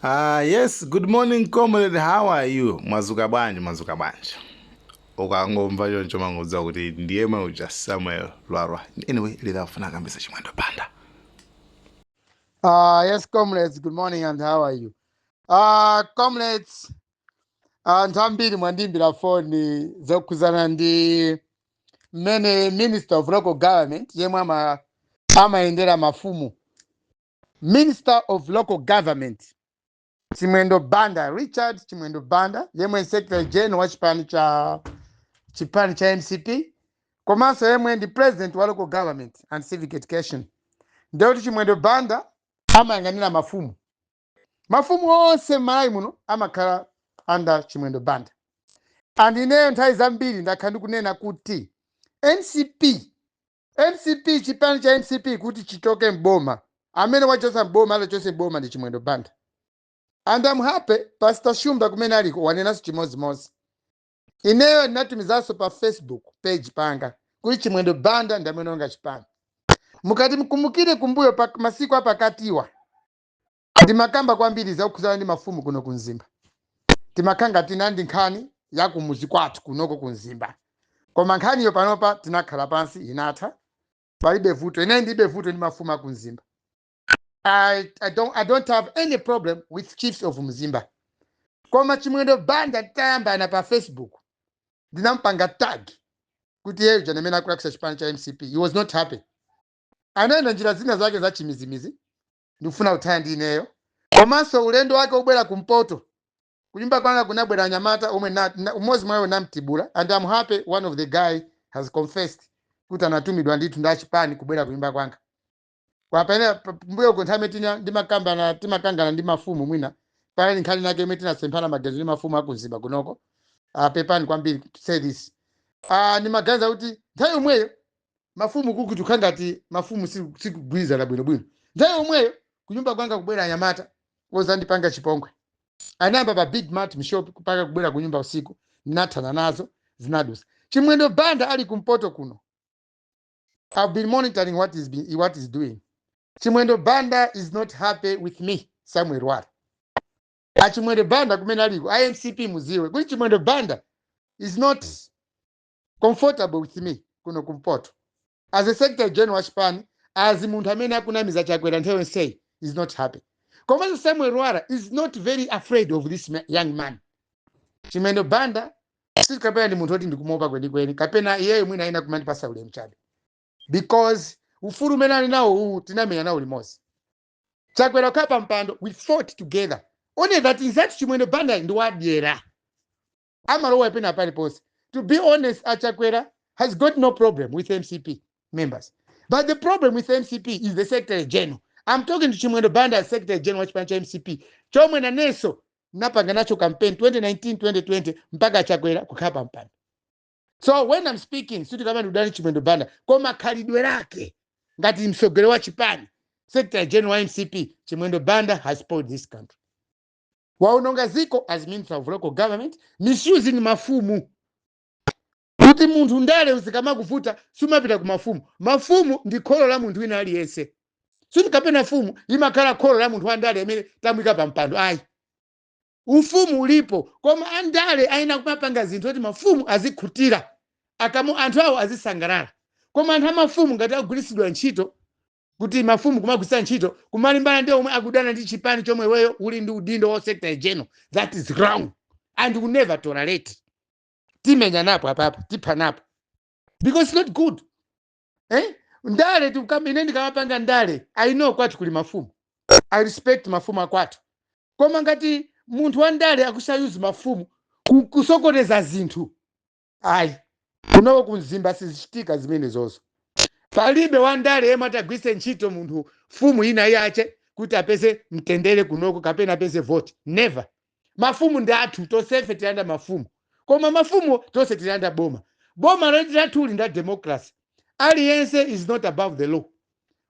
Yes, good morning, comrade. How are you? Mwazuka bwanji, mwazuka bwanji. Ukangomva choncho mangodza kuti ndiye uja Samuel Lwarwa. Anyway, lidafuna kambisa Chimwendo Banda. Yes, comrades, good morning and how are you? Comrades, anthu ambiri mwandimbira foni zokhuzana ndi mmene Minister of Local Government yemwe amayendera mafumu, Minister of Local Government Chimwendo Banda, Richard Chimwendo Banda, yemwe Secretary General wa chipani cha MCP komanso yemwe ndi President wa Local Government and Civic Education. Ndekuti Chimwendo Banda amayang'anira mafumu. Mafumu onse m'Malawi muno amakhala under Chimwendo Banda. And ineyo nthawi zambiri ndakhala ndikunena kuti MCP, MCP, chipani cha MCP kuti chichoke mboma, amene wachosa mboma, alachose mboma ndi Chimwendo Banda. And I'm happy Pastor Shumba kumene aliko wanenanso chimodzimodzi. Ineyo ndinatumizanso pa Facebook page panga kuti Chimwendo Banda ndi amene onga chipani. Mukati mkumbukire kumbuyo pa masiku apakatiwa, ndimakamba kwambiri zakukhuzana ndi mafumu kuno kumzimba. Timakhanga tina ndi nkhani ya kumuzi kwathu kunoko kumzimba, koma nkhaniyo panopa tinakhala pansi, inatha, palibe vuto. Ine ndilibe vuto ndi mafumu akumzimba. I don't have any problem with chiefs of Mzimba. Koma Chimwendo Banda titayambana pa Facebook, ndinampanga tag kuti yeyo janamene akulakwisa chipani cha MCP. He was not happy. Anayenda njira zina zake za chimizimizi, ndikufuna kuthana ndi ineyo. Komanso ulendo wake ubwera kumpoto kunyumba kwanga kunabwera anyamata omwe umodzi mwayo namtibula, and I'm happy one of the guy has confessed kuti anatumidwa ndithu ndi achipani kubwera kunyumba kwanga. Kwapene mbuyo kunthawi tina ndimakambana, timakangana ndi mafumu, mwina pali nkhani nake imene tinasemphana maganizo ndi mafumu akumzimba kunoko. Pepani kwambiri to say this. Nimaganiza kuti nthawi yomweyo mafumu kuku tikhala ngati mafumu sikugwirizana bwinobwino. Nthawi yomweyo kunyumba kwanga kubwera anyamata wozandipanga chipongwe. Anayamba pa Big Mart mshop kupaka kubwera kunyumba usiku. Ndinathana nazo, zinadusa. Chimwendo Banda ali kumpoto kuno, I've been monitoring what is doing. Chimwendo Banda is not happy with me, Samuel Lwara. Achimwendo Banda kumene aliko, iMCP muziwe kuti Chimwendo Banda is not comfortable with me kuno kumpoto as a Secretary General wa chipani, as munthu amene akunamiza Chakwera nthawi yonseyi, is not happy. Komanso Samuel Lwara is not very afraid of this young man Chimwendo Banda. Si kapena ndi munthu oti ndikumuopa kwenikweni, kapena iyeyo mwina ayina kumandipasa ulemu chabe, because ufulu umene ali nawo uwu tinamenya nawo limodzi. Chakwera kukhala pa mpando, we fought together. Only that inzati Chimwendo Banda ndi wadyera, amalowa pena paliponse. To be honest, aChakwera has got no problem with MCP members, but the problem with MCP is the Secretary General. I'm talking to Chimwendo Banda as Secretary General wa chipani cha MCP, chomwe nanenso napanga nacho campaign 2019, 2020 mpaka Chakwera kukhala pa mpando. So when I'm speaking, sikuti kama ndikudani Chimwendo Banda, koma khalidwe lake ngati mtsogoleri wa chipani, Secretary General wa MCP, Chimwendo Banda has spoiled this country. Waononga ziko as Minister of Local Government, misusing mafumu. Kuti munthu ndale uzikamakuvuta, sumapita ku mafumu. Mafumu ndi kholo la munthu wina aliyense. Suti kapena fumu imakhala kholo la munthu wandale amene tamwika pa mpando, ayi. Ufumu ulipo, koma andale ayina kumapanga zinthu kuti mafumu azikhutira, akamu anthu awo azisangalala. Koma anthu amafumu ngati akugwiritsidwa ntchito, kuti mafumu kumagwiritsa ntchito kumalimbana ndi omwe akudana ndi chipani chomwe iweyo uli ndi udindo wa Secretary General, that is wrong and we never tolerate. Timenya napo apapa, tipha napo, because it's not good, eh? Ndale ine ndikamapanga ndale, I know kwathu kuli mafumu, I respect mafumu akwathu. Koma ngati munthu wa ndale akusayuzi mafumu kusokoneza zinthu, ayi. Kunoko kumzimba sizichitika zimenezozo. Palibe wandale yemwe atagwiritse ntchito munthu, fumu ina yache, kuti apeze mtendere kunoko kapena apeze vote. Never. Mafumu ndi athu tonsefe, tilanda mafumu, koma mafumu tonse tilanda boma. Boma lathuli nda democracy, aliyense is not above the law.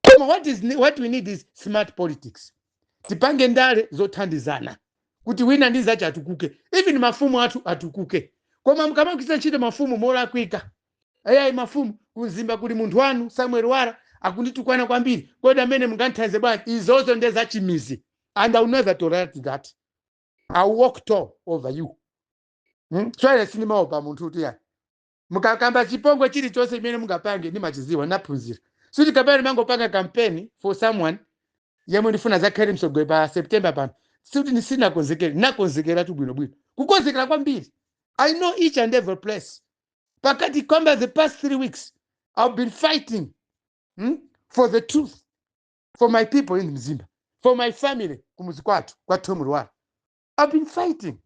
Koma what we need is smart politics. Tipange ndale zothandizana kuti wina ndi zache atukuke, even mafumu athu atukuke. Koma mukamagwiritsa ntchito mafumu molakwika, ayayi. Mafumu kumzimba kuli munthu wanu Samuel Lwara akunditukwana kwambiri, kodi amene munganthandize bwanji? Izozo ndiye zachimizi. And I will never tolerate that. I will walk tall over you. So ine sindimaopa munthu kuti yani mukakamba chipongwe chilichonse chimene mungapange, ndimachiziwa, naphunzira. Suti kapena ndimangopanga campaign for someone yemwe ndifuna zakhale msogolo pa September pano. Sikuti sinakonzekere, nakonzekera tu bwinobwino, kukonzekera kwambiri. I know each and every place pakati kwamba. The past 3 weeks I've been fighting for the truth for my people in Mzimba, for my family kumuzi kwathu kwa Thom Lwara. I've been fighting,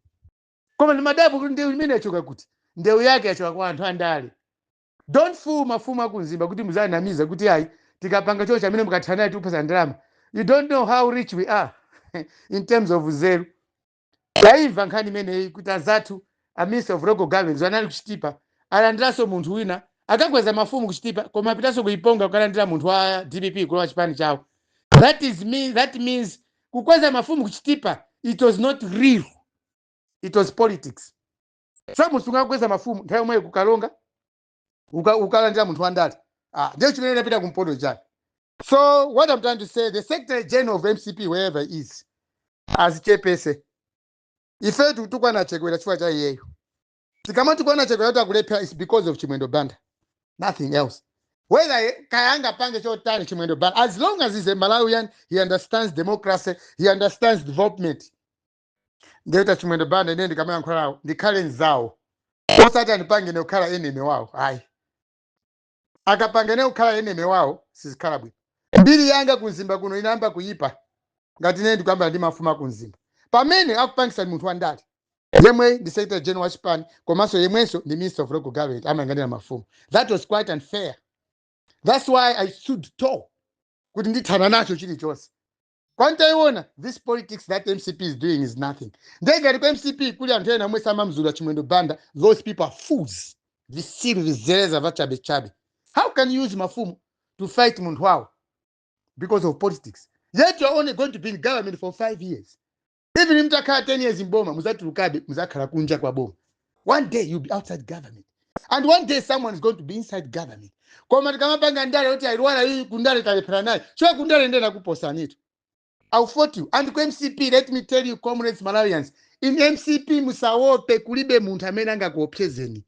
koma ndimadabwa kuti ndewu imene yachoka kuti? Ndewu yake yachoka kwa anthu andale. Don't fool mafumu akumzimba kuti muzanamiza kuti ayi, tikapanga choncho amene mukathana naye tikupasa ndalama. You don't know how rich we are in terms of zeru. Taimva nkhani imeneyi kuti anzathu a Minister of Local Government anali kuchitipa, alandiranso munthu wina akakweza mafumu kuchitipa, koma apitanso kuiponga kukalandira munthu wa DPP kulowa chipani chawo. That means kukweza mafumu kuchitipa, it was not real, it was politics. So munthu ungakweza mafumu nthawi yomweyo kukalonga ukalandira munthu wandale? Ah, ndiyo chimene inapita kumpoto chake. So what I'm trying to say, the Secretary General of MCP, wherever he is, azichepese. Ife tikutukwana Chakwera chifukwa cha iyeyo. Tikamatukwana Chakwera kuti akulephera, is because of Chimwendo Banda, nothing else. Whether kayanga pange chotani Chimwendo Banda, as long as he's a Malawian, he understands democracy, he understands development. Ndiyota Chimwendo Banda, ine ndikamayankhulawo ndikhale nzawo, osati andipange ine kukhala enemy wawo, ayi. Akapanga ine kukhala enemy wawo, sizikhala bwino. Mbiri yanga kumzimba kuno inayamba kuyipa ngati ine ndikuyamba ndi mafumu akumzimba pamene akupangisa munthu wandale yemwe ndi Secretary General wa chipani, komanso yemwenso ndi Minister of Local Government, amayang'anira mafumu. That was quite unfair. That's why I stood tall kuti ndithana nacho chilichonse. Kwantaiona this politics that MCP is doing is nothing. Ndengati ku MCP kuli anthu ena omwe samamzula Chimwendo Banda, those people are fools, visiru, vizereza vachabechabe. How can you use mafumu to fight munthu wawo because of politics, yet you're only going to be in government for 5 years? Even mtakhala 10 years mboma, muzatulukabe, muzakhala kunja kwa boma. One day you'll be outside government and one day someone is going to be inside government. Koma tikamapanga ndale kuti ailwala iyi kundale, talephera naye cho kundale, ndena kuposanitu. I'll fought you. And ku MCP, let me tell you, comrades, Malawians, in MCP musaope, kulibe munthu amene angakuopsezeni.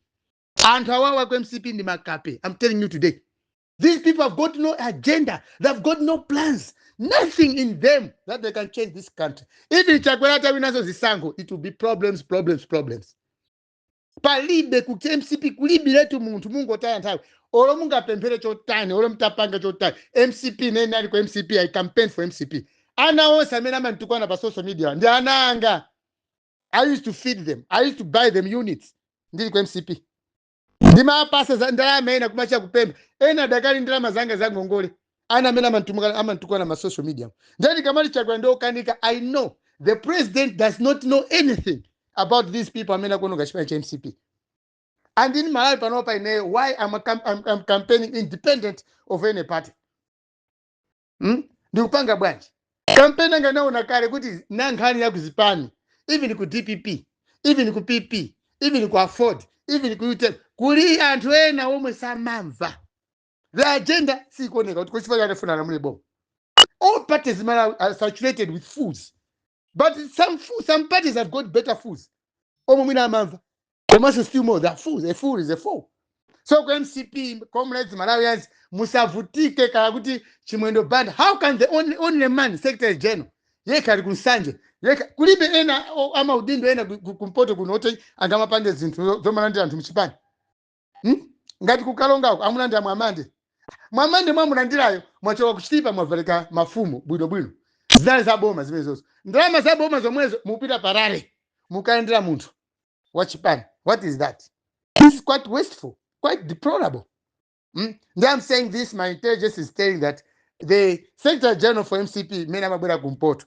Anthu awawa ku MCP ndi makape. I'm telling you today. These people have got no agenda. They've got no plans. Nothing in them that they can change this country. Even Chakwera atawinaso zisankho, it will be problems, problems, problems. Palibe ku MCP, kulibiretu munthu, mungotaya nthawi. Olo mungapemphere chotani, olo mutapanga chotani. MCP, nene ali ku MCP, I campaign for MCP. Ana onse amene amanditukwana pa social media ndi ana anga. I used to feed them. I used to buy them units. Ndili ku MCP. Ndimapasa za ndalama, ena kumacha kupemba, ena dakali ndalama zanga za ngongole. Ana amene amanditukwana ma social media. Ndeni kamali Chakwera ndiokanika. I know the president does not know anything about these people amene akuononga chipani cha MCP. And in Malawi panopa ineyo, why I'm campaigning independent of any party? Ndikupanga bwanji campaign anga? Naona kale kuti na nkhani ya kuzipani, even ku DPP, even ku PP, even ku AFORD, even ku UTM, kuli anthu ena omwe samamva. The agenda sikuoneka kuti kuchifukwa chake funa lamule boma. All parties in Malawi are saturated with fools, but some parties have got better fools omwe mwina amamva, komanso still more they are fools. A fool is a fool. So ku MCP, comrades, Malawians, musavutike kaya kuti Chimwendo Banda. How can the only man, Secretary General, yekha ali kunsanje yekha, kulibe ena amaudindo ena kumpoto kuno oti angamapange zinthu zomalandira anthu mchipani? Ngati kukalongako amulandira Mwamande. Mwamande mwamulandirayo, mwachoka kuchitipa, mwavalika mafumu bwinobwino, zinali zaboma zimenezozo, ndalama zaboma zomwezo, mupita parare mukalandira munthu wachipani. What is that? This is quite wasteful, quite deplorable. Then I'm saying this, my intelligence is telling that the Secretary General for MCP mene amabwera kumpoto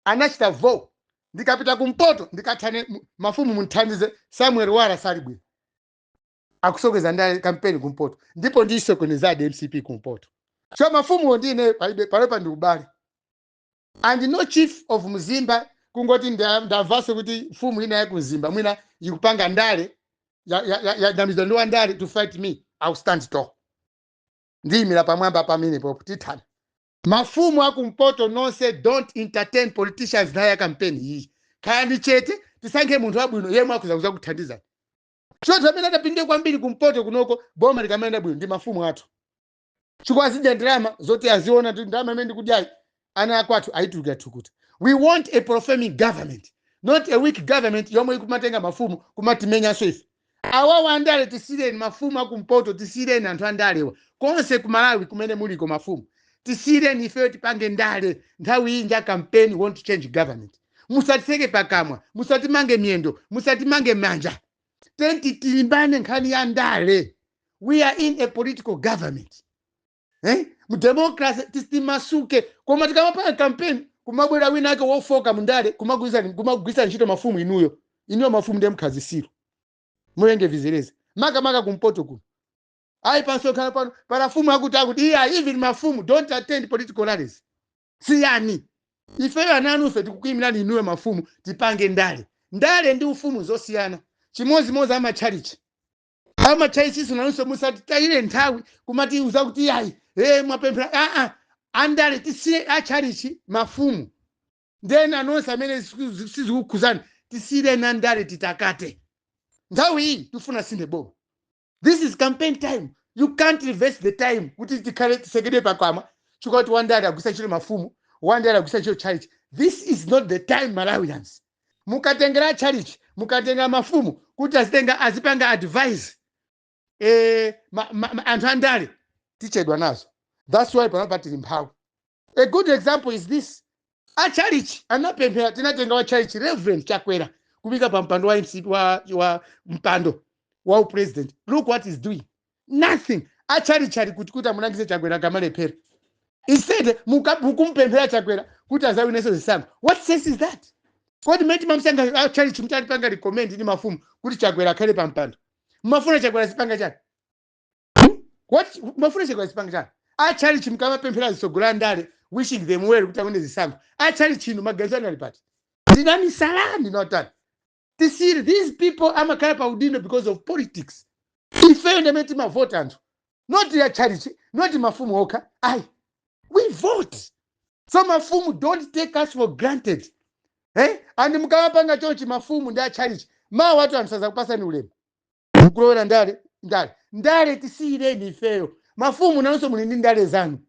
anachita vow, ndikapita kumpoto ndikathane mafumu, munthandize Samuel Lwara, sali bwino, akusokeza ndale kampeni kumpoto, ndipo ndisokonezadi MCP kumpoto. So mafumu ndine palibe palepa ndi ubale and no chief of Mzimba. Kungoti ndamvanso kuti mfumu ina yakumzimba mwina ikupanga ndale ya ndi wandale to fight me, I'll stand tall. Ndiyimira pamwamba pamene popo, tithana. Mafumu akumpoto nonse, don't entertain politicians nthawi ya campaign iyi. Khalani chete, tisankhe munthu wabwino yemwe akhoza kuza kuthandizani. Chothu amene atapinde kwambiri kumpoto kunoko, boma likamayenda bwino, ndi mafumu athu, chifukwa azidya ndalama zoti aziona kuti ndalama imene ndikudyayi, ana akwathu ayitulukira thukuta. We want a performing government, not a weak government yomwe ikumatenga mafumu kumatimenyanso ife. Awawa andale tisiyireni. Mafumu akumpoto, tisiyireni anthu andalewa konse ku Malawi kumene muliko. Mafumu, tisiyireni ifeyo tipange ndale. Nthawi iyi nja campaign. Want to change government. Musatiseke pakamwa, musatimange miyendo, musatimange manja. Tenti tilimbane nkhani ya ndale. We are in a political government, eh? Mu democracy tisimasuke, koma tikamapanga campaign kumabwera wina ake wofoka mundale kumagwisa ntchito mafumu. Inuyo mafumu ndiye mkhazisiro mulenge vizerezi, makamaka kumpoto kuno. Ayi, pansonkhano pano palafumu akuti iya. Even mafumu, don't attend political rallies. Siyani ifeyo, ananufe tikukuyimirani inuyo mafumu, tipange ndale. Ndale ndi ufumu zosiyana. Chimozimozi amatchalichi, amatchalichiso nanunso musatitayire nthawi kumatiuza kuti yayi, mwapemphera. Aa, andale tisiye atchalichi, mafumu ndena nonse amene sizikukhuzani, tisiyireni andale titakate. Nthawi iyi tifuna sinthe boma. This is campaign time. You can't reverse the time kuti tikhale tisekedwe pakamwa chifukwa kuti wandale agwisa ntchito mafumu, wandale agwisa ntchito church. This is not the time, Malawians. Mukatengera church, mukatengera mafumu kuti azitenga azipanga advice anthu andale, tichedwa nazo. That's why panopa tili mphawi. A good example is this: achalichi anapemphera, tinatenga wa church, Reverend Chakwera, kumika pa mpando wa MC, wa mpando wa upresident. Look what is doing. Nothing. Achalichi ali kuti amulangize Chakwera kamalephera. Instead mukumpemphera Chakwera kuti azawinenso zisankho. What sense is that? Kodi mmene timamusankha achalichi, mtalipanga recommend ndi mafumu kuti Chakwera akhale pa mpando, mumafuna Chakwera zipanga chani? What mumafuna Chakwera zipanga chani? Achalichi mukamapemphera zisogolera ndale, wishing them well kuti awine zisankho, achalichi inu maganizo anu ali pati? Ndinamisalani notani? Tisiri these people amakhala pa udindo because of politics. Ifeyo ndamene timavota anthu, not ya chalichi, not mafumu okha ayi. We vote. So mafumu, don't take us for granted, eh? And mukamapanga chonchi mafumu ndi achalichi, mawu atu anthu sazakupasani ulemu. Mukulowera ndale, ndale, ndale tisiyireni ifeyo. Mafumu nanonso muli ndi ndale zanu,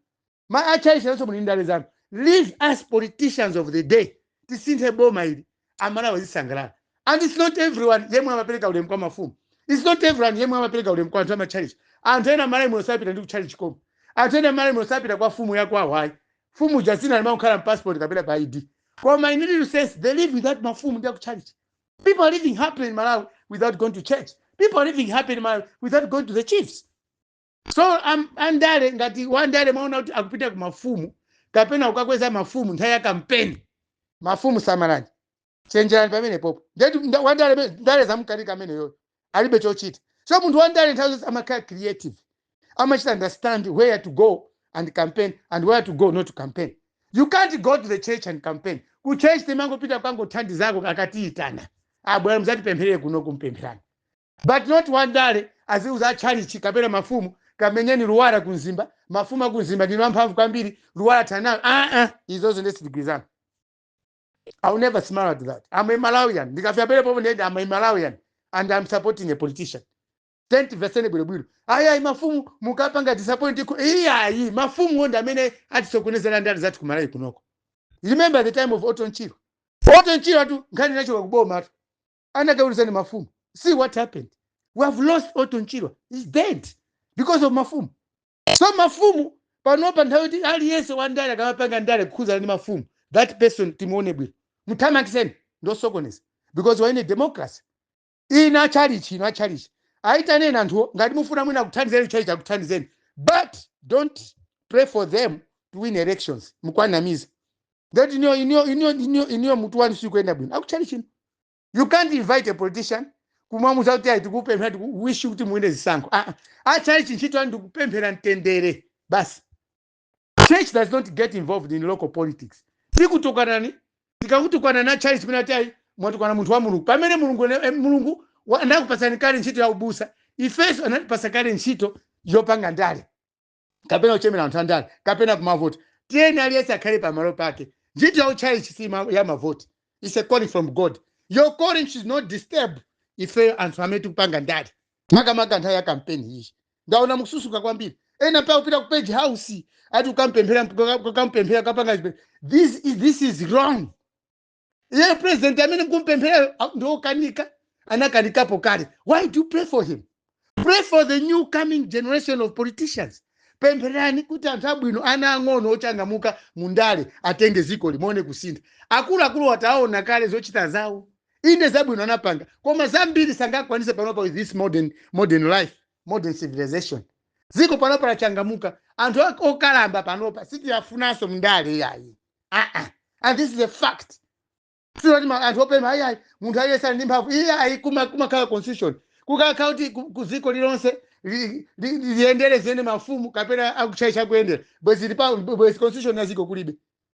ma achalichi nanonso muli ndi ndale zanu. Leave us politicians of the day, tisinthe boma ili, Amalawi azisangalala. And it's not everyone yemwe amapereka ulemu kwa mafumu. It's not everyone yemwe amapereka ulemu kwa anthu amachalichi. Anthu ena Malawi muno sapita ndi kuchalichi koma anthu ena Malawi muno sapita kwa fumu yakwawo ayi. Fumu jazina limakukhala mpassport kapena pa ID, koma in real sense they live without mafumu ndi akuchalichi. People are living happily in Malawi without going to church. People are living happily in Malawi without going to the chiefs. So andale, ngati wandale maona kuti akupita ku mafumu kapena kukakweza mafumu nthawi ya kampeni, mafumu samalani, chenjerani pamene popo. Ndeti wandale ndale zamkatika ameneyo alibe chochita. So munthu wandale nthawi zonse amakhala creative, amachita understand where to go and campaign and where to go not to campaign. You can't go to the church and campaign. Ku church timangopita kangothandizako akatiyitana, abwera muzatipempherere kuno, kumpempherani, but not wandale aziuza achalichi kapena mafumu, kamenyeni Luwara kumzimba, mafumu akumzimba ndinu amphamvu kwambiri, Luwara tanayo. Aa, izozo ndesitigwizana. I will never smile at that. I'm a Malawian. Ndikafika pele popo ndende, I'm a Malawian and I'm supporting a politician. Tenti vesene bwinobwino. Ayi, mafumu mukapanga disappoint iyayi. Mafumu wonde amene atisokonezera ndale zathu kumalawi kunoko. Remember the time of Orton Chirwa. Orton Chirwa tu nkhani inachoka kuboma tu. Anakaulizani mafumu. See what happened. We have lost Orton Chirwa. He's dead because of mafumu. So mafumu panopa nthawi kuti aliyense wandale akamapanga ndale kukhuzana ndi mafumu, that person timuone bwino, muthamangitseni, ndosokoneza, because we're in a democracy. Ina chalichi, ino achalichi aitaneni anthuwo ngati mufuna mwina kuthandizeni, chalichi akuthandizeni, but don't pray for them to win elections. Mukwanamiza that iniyo mutu wanu sikuyenda bwino. Akuchalichi, you can't invite a politician kumwamuza kuti ayi, tikupemphera, tikuwish kuti muwine zisankho. Ah, achalichi ntchito yanu ndikupemphera mtendere basi. Church does not get involved in local politics. Tikutukanani, tikakutukwana na church pamene ati ayi, mwatukwana munthu wa Mulungu, pamene Mulungu Mulungu anakupasani kale ntchito ya ubusa. Ifenso anatipasa kale ntchito yopanga ndale kapena kuchemera anthu andale kapena kumavota. Tiyeni aliyense akhale pamalo pake. Ntchito ya utchalichi si ya mavoti. It's a calling from God. Your calling should not disturb ife anthu amene tikupanga ndale, makamaka nthawi ya kampeni iyi. Ndaona mukususuka kwambiri. Ena pa kupita ku Page House, ati ukampemphera, ukampemphera, kapanga this is wrong. Iye president amene mukumpemphera ndiokanika, anakanikapo kale. Why do you pray for him? Pray for the new coming generation of politicians. Pempherani kuti anthu abwino, ana ang'ono ochangamuka mundale atenge ziko limone kusintha. Akuluakulu wataona kale zochita zawo. Inde, zabwino anapanga, koma zambiri sangakwanise panopa with this modern life, modern civilization. Ziko panopa lachangamuka. Anthu okalamba panopa sitiyafunanso mndale yayi. Ah ah, and this is a fact. Sinoti anthu opempha ayi ayi, munthu aliyense ali ndi mphamvu iye ayi. Kumakhala constitution, kukakhala kuti ku dziko lilonse liyendere ziyende mafumu kapena akutchalitchi chakuyendera, bwezi bwezi constitution ya ziko kulibe,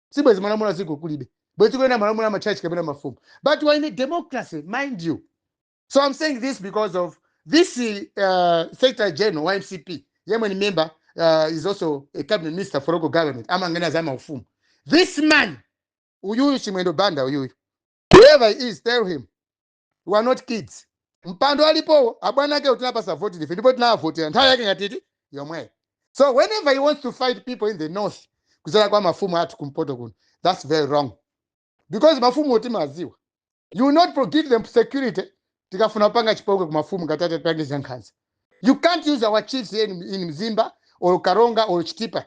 si bwezi malamulo a ziko kulibe, bwezi kuyenda malamulo a matchalitchi kapena mafumu. But we're in a democracy, mind you. So I'm saying this because of this Secretary General wa MCP, yemwe ni member, is also a cabinet minister for local government, amangena za maufumu. This man uyuyu, Chimwendo Banda uyuyu, whoever he is, tell him we are not kids. Mpando alipowo, abwana ake tinapasa voti ndife, ndipo tinawavotera nthawi yake ngatiti yomweyo. So whenever he wants to fight people in the north kuzera kwa mafumu athu kumpoto kuno, that's very wrong, because mafumu timaziwa. You will not give them security. Tikafuna kupanga chipongwe ku mafumu ngati atipange zankhanza, you can't use our chiefs here in Mzimba or Karonga or Chitipa,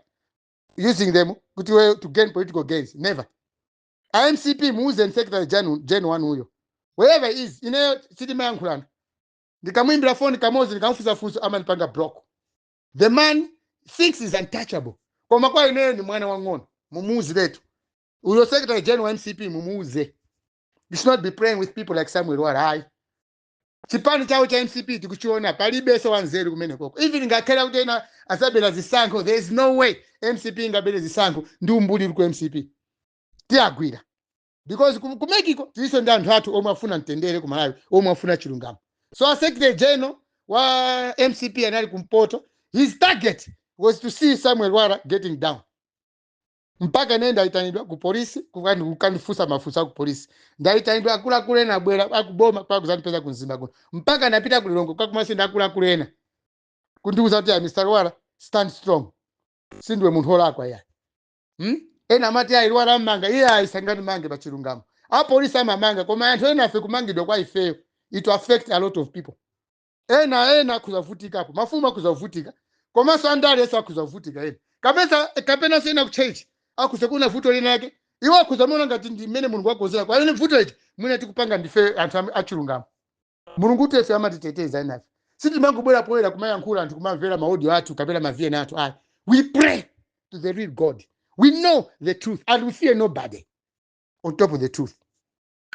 using them kuti to gain political gains. Never. MCP, muuze Secretary General wanu huyo, wherever he is. Ineyo sitimayankhulana. Ndikamuimbira foni kamodzi, ndikamufunsafunsa, amanipanga block. The man thinks is untouchable, koma kwa ineyo ni mwana wang'ono. Mumuuze letu uyo Secretary General wa MCP, mumuuze you should not be praying with people like Samuel Lwara. Ayi, chipani chawo cha MCP tikuchiona, palibenso wanzeru kumene koko. Even ngakhale kuti ena asabera zisankho, there is no way MCP ingabere zisankho ndi umbuli uli ku MCP. Tiyagwira, because ku MEC ko tiliso ndi anthu athu omwe afuna mtendere ku Malawi, omwe afuna chilungamo. So a Secretary General wa MCP anali kumpoto. His target was to see Samuel Lwara getting down. Mpaka ine ndayitanidwa ku polisi kukandifunsa mafunso aku polisi. Ndayitanidwa, akuluakulu ena abwera akuboma pakuzandipeza ku Mzimba kuno. Mpaka ndapita ku Lilongwe kakumaso ndi akuluakulu ena kundiuza kuti, "Ah, Mr Lwara, stand strong, sindiwe munthu wolakwa yayi." Ena amati ayi, Lwara amanga. Iye ayi, sangandimange pa chilungamo. Apolisi amamanga, koma anthu ena afe kumangidwa kwa ifeyo, it will affect a lot of people. Ena ena akhuza kuvutikapo, mafumu akhuza kuvutika, komanso andale eso akhuza kuvutika ena, kapena kapenanso ena ku church akhuza kuona vuto lina lake. Iwo akhuza maona ngati ndi mmene Mulungu akonzera kwa ene vuto ichi. Mwina tikupanga ndife anthu achilungamo. Mulungu kuti ife amatiteteza enafe. Sitimangobwera poyera kumayankhula, anthu kumamvera ma audio athu kapena ma VN athu, ayi. We pray to the real God. We know the truth and we fear nobody. On top of the truth,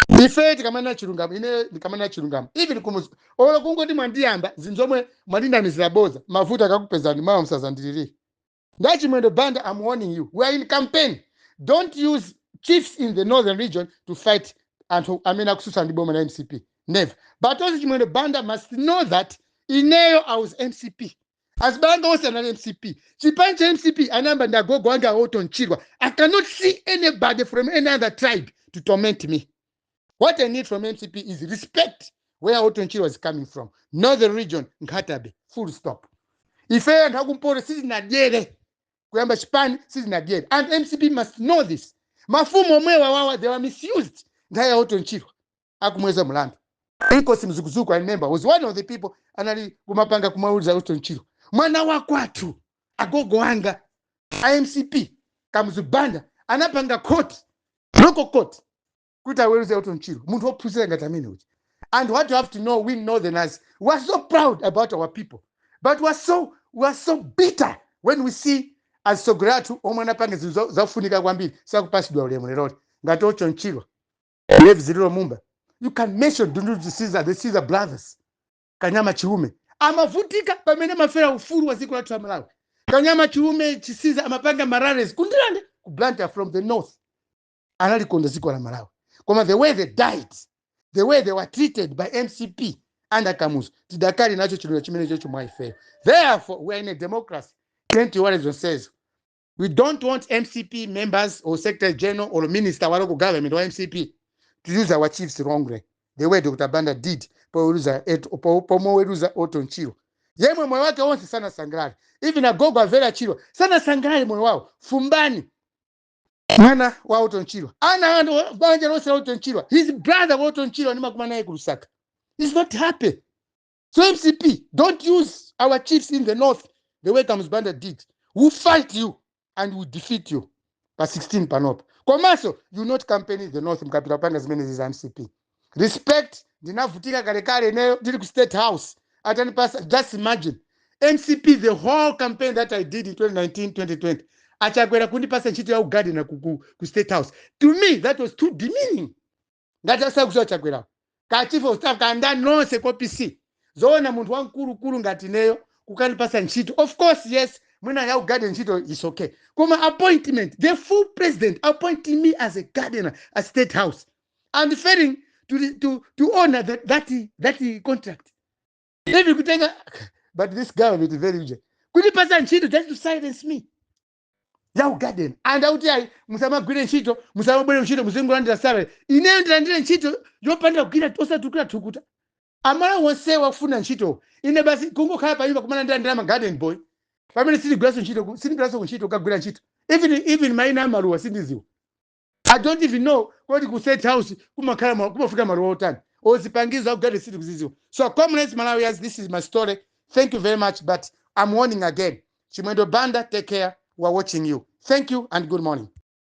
ife tikamanena chilungamo, ine ndikamanena chilungamo, even kumuzi olo kungoti mwandiyamba zinthu zomwe mwandinamizira boza, mavuto akakupezani mawa, musazandilirire. Nda Chimwendo Banda, I'm warning you. We are in campaign. Don't use chiefs in the northern region to fight anthu amene akususa ndi boma la MCP. Never. But also Chimwendo Banda must know that ineyo I was MCP. Azibanga onse anali MCP. Chipani cha MCP anayamba ndi agogo anga Orton Chirwa. I cannot see anybody from any other tribe to torment me. What I need from MCP is respect where Orton Chirwa is coming from, northern region, Nkhata Bay, full stop. Ife anthu akumpoto sitinadyere kuyamba chipani, sitinadyere, and MCP must know this. Mafumu omwewa wawa, they were misused nthawi ya Orton Chirwa akumweza mlandu. Inkosi Mzukuzuku, I remember, was one of the people anali kumapanga kumauliza Orton Chirwa, mwana wa kwathu, agogo anga. IMCP, Kamuzu Banda anapanga court, local court, kuti aweruze Orton Chirwa, munthu wophunzira ngati amene uja. And what you have to know, we northerners, we are so proud about our people, but we are so bitter when we see atsogoleri athu omwe anapanga zinthu zafunika kwambiri sakupasidwa ulemu leroli, ngati Orton Chirwa, Levi Zililo Mumba. You can mention Dunduzu Caesar, the Caesar brothers, Kanyama Chiume. Amavutika pamene amafera ufulu wa dziko lathu la Malawi. Kanyama Chiume, Chisiza amapanga ma rallies ku Ndirande, ku Blantyre, from the north. Analikonda dziko la Malawi, koma the way they died, the way they were treated by MCP under Kamuzu, tidakali nacho chilonda chimene chocho mwa ifeyo. Therefore we are in a democracy. Tentiwale zonsezo. We don't want MCP members or secretary general or minister wa local government wa MCP to use our chiefs wrongly the way Dr Banda did pomoweruza Orton Chirwa, yemwe moyo wake wonse sanasangalale. Even agogo a Vera Chirwa sanasangalale moyo wawo. Fumbani, mwana wa Orton Chirwa, ana anu banja lonse la Orton Chirwa, his brother Orton Chirwa ndimakuma naye ku Lusaka, is not happy. So MCP, don't use our chiefs in the north the way Kamuzu Banda did. We'll fight you and we'll defeat you pa 16 panopa. Komanso you not campaign in the north mukapita panga zimene za MCP. Respect, ndinavutika kalekale ineyo ndili ku State House atanipasa. Just imagine, MCP, the whole campaign that I did in 2019, 2020, achakwera kundipasa ntchito ya ugardener ku State House. To me that was too demeaning. Ngati asakuziwa Chakwerawo ka chief of staff kandani nonse ko PC, zoona munthu wamkulukulu ngati ineyo kukandipasa ntchito? Of course, yes, mwina ya ugarden ntchito is okay, koma appointment, the full president appointing me as a gardener at State House and failing to honor that contract, even kutenga. But this government is very usual kundipasa ntchito just to silence me, ya ugarden, and auti ayi, musamagwire ntchito, musamabwere ntchito, muzingolandira salary. Ineyo ndilandire ntchito yopandira kugwira, osatukira thukuta? Amala wonsewa kufuna ntchito, ine basi kungokhala panyumba kumalandira ndalama, garden boy, pamene sindigwiranso ntchito, sindigwiranso kuntchito kukagwira ntchito. Even maina amaluwa sindiziwa. I don't even know kuti ku State House kumakhala kumafika maluwa otani, ozipangizo akugarden sindikuziziwa. So comrades, Malawians, this is my story. Thank you very much, but I'm warning again, Chimwendo Banda, take care. We are watching you. Thank you and good morning.